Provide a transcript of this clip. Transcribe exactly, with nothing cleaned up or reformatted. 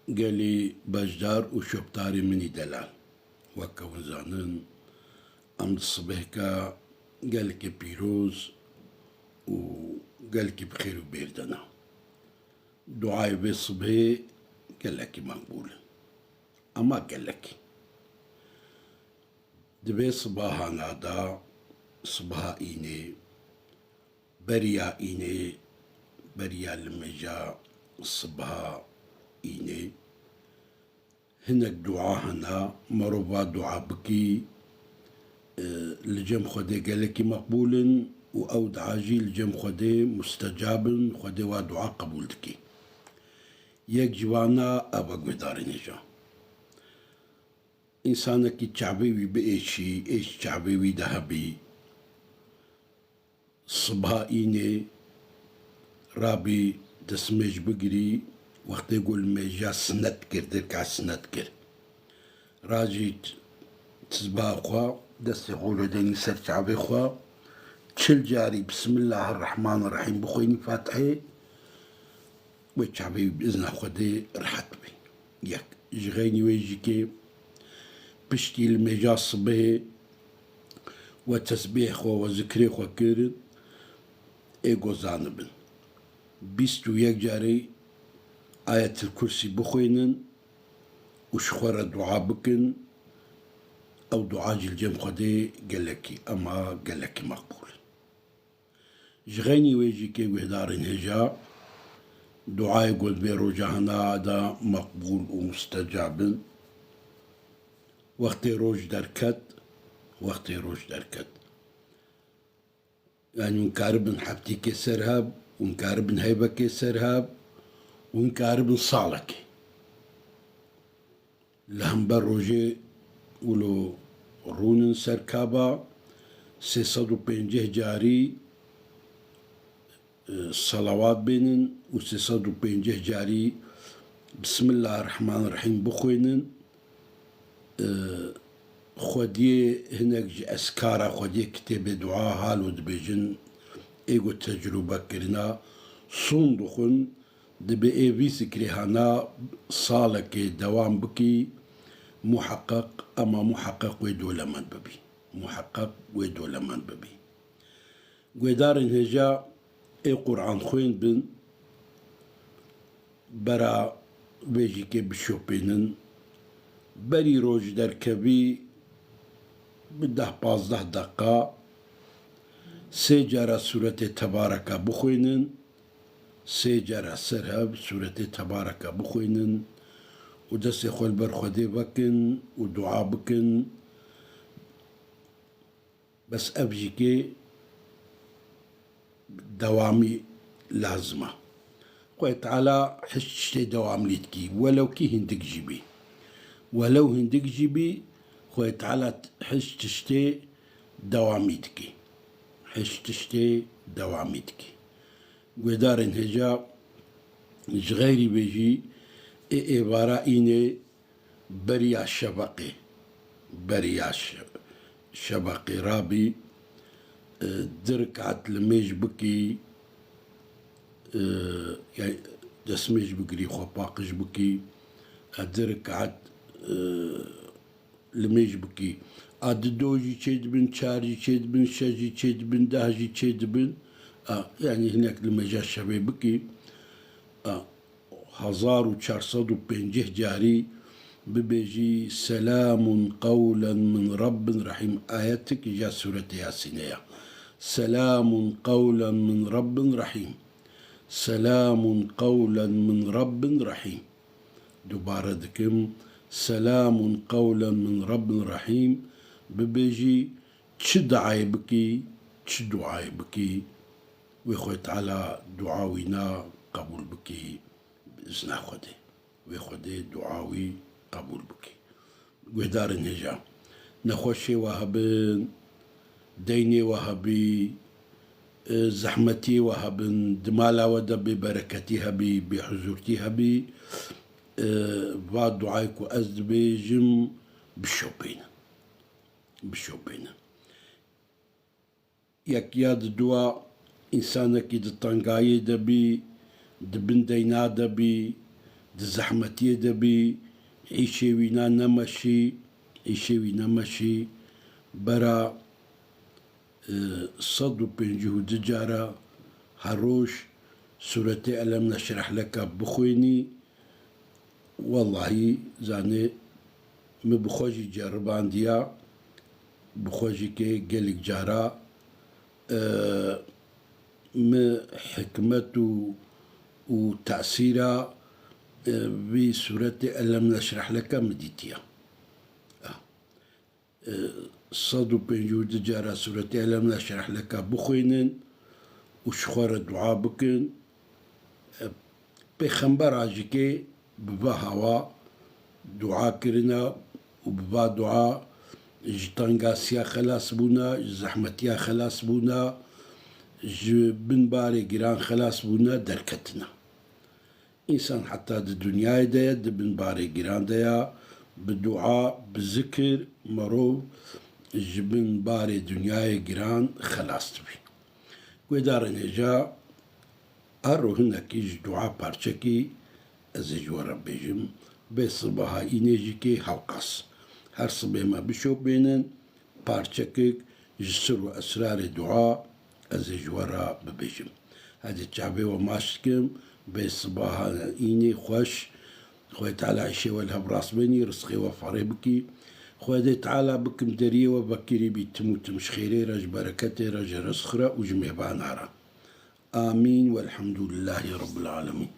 Gelî beşdar û şopdarê min î delal. Weke hûn zanin, em di sibehke gelekî pîroz û gelekî bi xêr û bêr de ne. Duayê vê sibehê gelekî meqbûl in. Ema gelekî. Di vê sibahana de, sibaha înê, beriya înê, beriya limêja sibaha înê, hinek dua hene, merov va dua bikî, e, li cem Xwedê gelekî meqbûl in û ew dua jî li cem Xwedê mustecab in, Xwedê wa dua qebûl dikî. Yek ji vana ev e, guhdarên hêja. Însanekî çavê wî biêşî, êş çavê wî de hebî, sibaha înê rabî destmêj bigirî, wextê ku limêja sinet kir, dirka sinet kir. Rajî t-, tizbaha xwe, destê xwe li denî ser çavê xwe, çil carî Bismillahirrahmanirrahîm bixwînî Fatihê, wê çavê wî bi izna Xwedê rehet bî. Yek. Ji xeynî wê jî ke piştî limêja sibehê we tesbîh xwe, we zikrê xwe kirin, ê gozanibin. Bîst û yek carî Ayetil Kursî bixwînin û ji xwe re dua bikin. Ew dua jî li cem Xwedê gelekî, ema gelekî meqbûl in. Ji xeynî wê jî ke guhdarên hêja, duayê ku di vê roja hene de meqbûl û mustecab in. Wextê roj derket, wextê roj derket. Yanî hûn karibin heftîkê ser heb, hûn karibin heyvekê ser heb, hûn karibin salekê. Li hember rojê wilo rûnin ser Kaba, sê sed û pêncî carî, e, selawat bênin û sê sed û pêncî carî Bismillahirrahmanirrahîm bixwînin. E, Xwediyê hinek ji eskara Xwediyê kitêbê dua halo dibêjin, ê ku tecrûbe kirina, sûn dixwin, Dibê ê vî zikrê hana salekê dewam bikî, muheqeq, ema muheqeq wê dolemend bibî. Muheqeq wê dolemend bibî. Guhdarên hêja, ê Quran xwên bin, bera vê jî ke bişopênin, berî roj derkevî bi deh pazdeh deqa sê cara sûretê Tebareka bixwênin, sê cara ser hev sûretê Tebareka bixwênin û destê xwe li ber Xwedê vekin û dua bikin. Bes ev jî kê dewamî lazim e. Xwedê Teala hiç tiştê dewamlî dikî, welew kî hindik jî bî. Welew hindik jî bî, Xwedê Teala hiç tiştê dewamî dikî. Hiç tiştê dewamî dikî. Guhdarên hêja, ji xeyrî vê jî ê êvara înê beriya şeveqê, beriya şe-, şeveqê rabî, e, du rekat limêj bikî, e, ya destmêj bigirî, xwe paqij bikî, e, du rekat, e, limêj bikî. A di do jî çêdibin, çar jî çêdibin, şeş jî çêdibin, deh jî çêdibin. A, yanî hinek limêja şevê bikî. A, hezar û çar sed û pêncî carî bibêjî, "Selamun qewlen min Rabbin Rahîm." Ayetik ja Sûretê Yasînê ya. "Selamun qewlen min Rabbin Rahîm. Selamun qewlen min Rabbin Rahîm." Dubare dikim, "Selamun qewlen min Rabbin Rahîm." Bibêjî, çi duayê bikî, çi duayê bikî, wê Xwedê Teala dua wîna qebûl bikî bi izna Xwedê. Wê Xwedê dua wî qebûl bikî. Guhdarên hêja, nexweşê we hebin, deynê we hebî, e, zehmetiyê we hebin, di mala we de bêbereketî hebî, bêhuzûrtî hebî, e, va duayê ku ez dibêjim, bişopînin. Bişopînin. Yek ya di dua, însanekî di tengayê de bî, di bin deyna de bî, di zehmetiyê de bî, îşê wî na nemeşî, îşê wî nemeşî, bera, e, sed û pêncî û du cara her roj sûretê Elem Neşreh Leka bixwênî, wellahî, zanê, min bi xwe jî ceribandiya, bi xwe jî kê gelek cara, e, min hikmet û, û tesîra, e, vî sûretê Elem Neşreh Leka min dîtiya. E, sed û pêncî û du cara sûretê Elem Neşreh Leka bixwînin û ji xwe re dua bikin. E, Pêxembera jî kê bi va hawa dua kirina û bi va dua ji tengasiya xelas bûna, ji zehmetiya xelas bûna, ji bin barê giran xelas bûna, derketina. Însan heta di dinyayê de ye, di bin barê giran de ye, bi dua, bi zikir, merov ji bin barê dinyayê giran xelas dibî. Guhdarên hêja, her ro hinekî ji dua parçekî ez ê ji we re bêjim, bê sibaha înê jî kê hewqas. Her sibê me bişopênin, parçekik ji sir û esrarê dua ez ê ji we re bibêjim. Hedê çavê we maç dikim, bê sibaha înê xweş. Xwedê Teala îşê we li hev rast benî, rizqê we ferê bikî. Xwedê Teala bikim deriyê we vekirî bî tim û tim ji xêrê re, ji bereketê re, ji rizq re û ji mêvana re. Amîn. Welhamdulillahî Rabbil Alemîn.